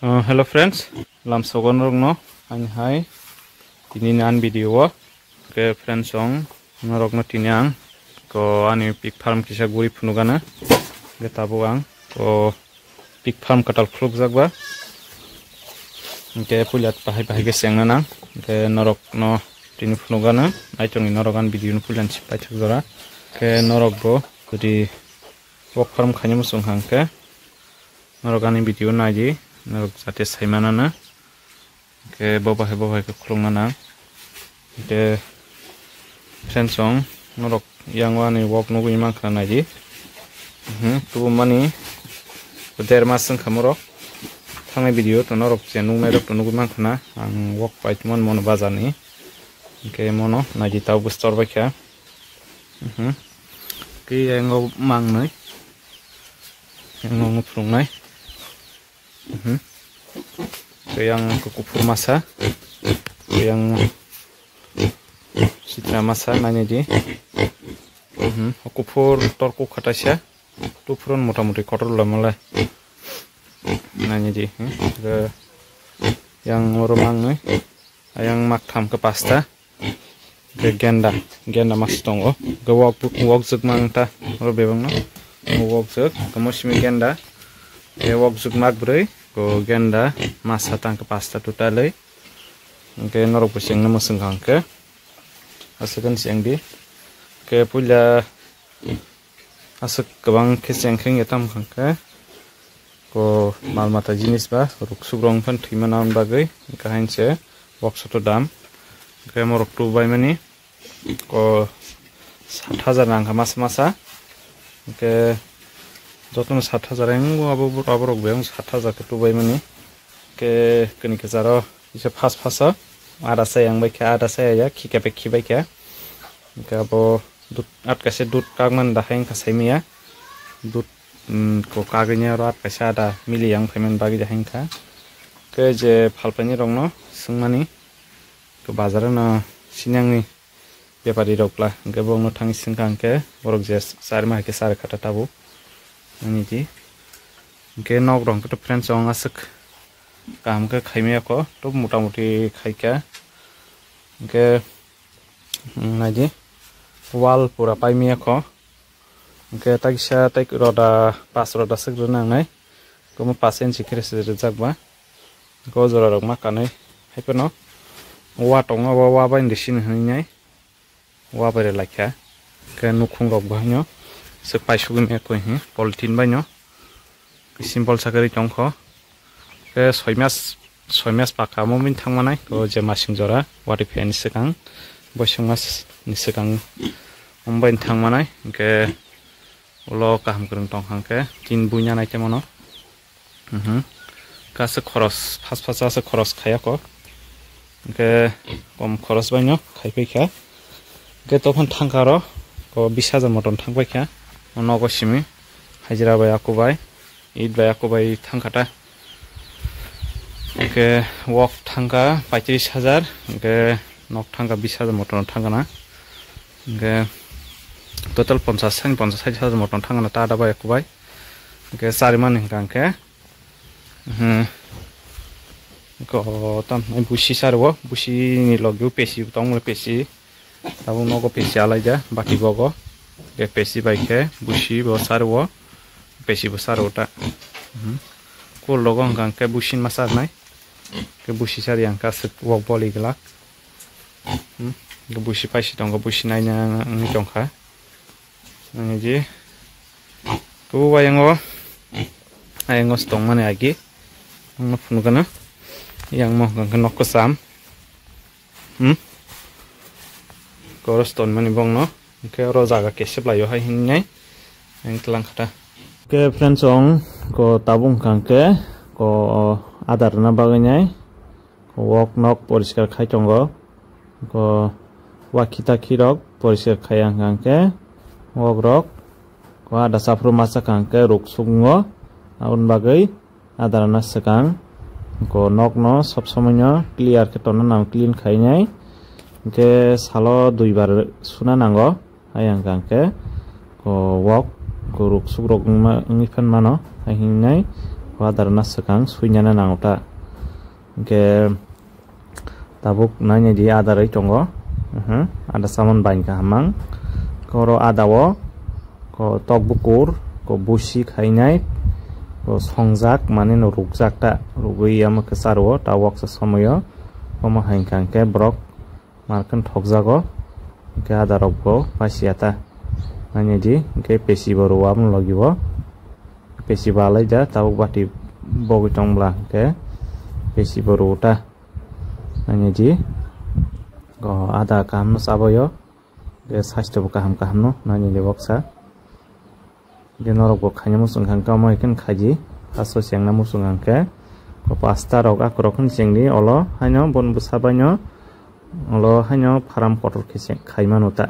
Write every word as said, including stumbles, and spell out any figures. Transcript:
Uh, hello friends, lamsogo norokno ani hai tini ni ani video o. Ke friends, ang norokno tini ang ko ani pig farm kisa guri phunugana. Ke tabuk ang ko pig farm kwtal khulukjak ba. Ke puila bahai bahai ke chengna nang. Ke norokno tini phunugana. Naitongni norok ani video no puila ni paithak jora. Ke norok bo jodi wak farm khaina muchung hang khe norok ani video naidi, norok jate sai manana. Ke bo bahai bo bahai khe khulukna nang. Ke friends, ang norok yang o ani wak nugui mankha naidi. Mhm, tubu mani der mas wngkha morok. Thangnai video to norok je nuknai rok to nugui mankha na. Ang wak pai tuman mono bazar ni. Ke mono naidi tau bwstor bai kha. Mhm. Ke yang o mangnai. Yang o phunuknai. Mhm. Ke yang kuphur masa. Ke yang sitra masa naini di. Mhm. Kuphur torku khataisa. Tuphuron motamuti kotor lamale. Naini di. Hmm. Ke yang oro mangnai. Yang mak tham ke pasta. Ke genda, genda mas tongo. Ke wok, wok jwk mang ta, oro bebak no. Wok jwk, ke mosimi genda. Ke wok jwk mak brwi, ko genda masa tang ke pasta total oi. Ke norok bo chengna muchung kha hwnkhe. Aswk khe cheng di. Ke puila aswk kwbang khe cheng khe wngya tamo hwnkhe ko mal mata jinis ba ruk suk rok wngkha thwima nang bagwi hwnkhe hainse wok soto dam hwnkhe morok tubaimani ko sat hajar nangkha masa masa hwnkhe jotono sat hajar wng abo abo rok bai wng sat hajar khe tubaimani hwnkhe kini kwcharo kisa fast fast o ada sai ang bai kha ada sai ya khika bai khibai kha hwnkhe abo dut at kaisa dut kak man da hai wngkha sai maya dut ko kagwi ni aro at kaisa ada mili yang phai man bagwi da hai wngkha. Khe je phalpaini rokno swngmani ko bazar no sinangni bepari rok bla hwnkhe borokno thangwi swngkha hwnkhe borok je charma hai khe chari kha ta tabuk ani di hwnkhe nok rok hwnkhe to friends o aswk kaham khe khaimaya kho to motamuti khaikha hwnkhe. Naidi wall pura paimiyakho hwnkhe takisa tai roda pas roda swk rwna nangnai komo pas inchi khe se rijak ba hwnkhe o jora rok ma kanwi haiphano wa tongo o wa bai rwsini hwnwi nai wa bai rwlaikha hwnkhe nukhung rok bo haino swk paisugwi maya koi hi polythene bai no. Simple sakari tongkho. Ke soi mas soi mas paka mo min thangmanai ko je masing jora wari phe ni swkang boisong mas ni swkang mumbai ni thangmanai ke ulo kaham kwrwng tong hang ke tin buina nai te mano. Mhm. Kase khoros phas phas ase khoros khaya ko. Hwnkhe kom khoros bai no khai pai kha. Hwnkhe tophon thangkha aro o bis hajar motom thang pai kha. O nogo simi hajira bai aku bai, it bai aku bai thangkha ta. Hwnkhe wok thangkha paitris hajar, hwnkhe nok thangkha bis hajar motom thangkha na. Hwnkhe total ponchas, ponchas sait hajar motom thangkha na ta da bai aku bai. Hwnkhe charimani hwnkha hwnkhe. Hmm. Ko tam busi sarwo, busi ni logyo pesi tong pesi. Tabuk nogo pesi alaida, bati bogo. Ke pesi bai khe busi bo sarwo, pesi bo sarwo ta. Hmm. Ko logo hwnkha hwnkhe busi ma sarnai. Ke busi sari hwnkha aswk wok boli glak. Hmm. Ke busi paisi tongo, busi naina wngwi tongkha. Nangji. Kubu bai yango. Ayango stong mani agi. Ang no phunu gana. Yang mo hwnkha nok kwcham. Hmm? Koros ton mani bong no. Hwnkhe oro jaga kesep laio hai hinwi nai. Ang tlang khata. Ke friends ong ko tabung hwnkha hwnkhe ko adar na bagwi nai. Wok nok poriskar khai tongo. Ko wakhi takhi rok poriskar khaiya hwnkha hwnkhe wok rok ko ada saphru masa kha hwnkhe ruk sukngo. Aboni bagwi adar no swkang ko nok no sob somoi no clear khe tonna nang clean khainai. Hwnkhe salo duibar suna nango. Ayang kang khe ko wok ko ruk suk rok wngma wngwi phan mano hai hingnai Adar na swkang suinana nango ta. Hwnkhe tabuk nainai di adar oi tongo. Mhm, ada saman bain kaham ang. Koro ada o, ko tok bukur, ko busi khainai, ko songjak, mane no rukjak ta, rugwi ama kwcharo ta waksa somoyo. Omo hai hwnkhe borok markhen thokjago, hwnkhe adarokbo paisiya ta. Nainai di, hwnkhe pesi bo rwo aboni logi o. Pesi bo alai da, tabuk bati bogwi tong bwla, hwnkhe pesi bo rwo ta. Nainai di, o ada kaham no chabaio, hwnkhe saisto bo kaham kaham no, nainai di boksa. Hwnkhe norok bo khaina muchung kha hwnkhe omo hai khe khaidi. First o chengna muchung kha hwnkhe o pasta rok akorok khe chengdi olo haino bon bwsa baino olo haino pharam kotor khe cheng-, khai mano ta.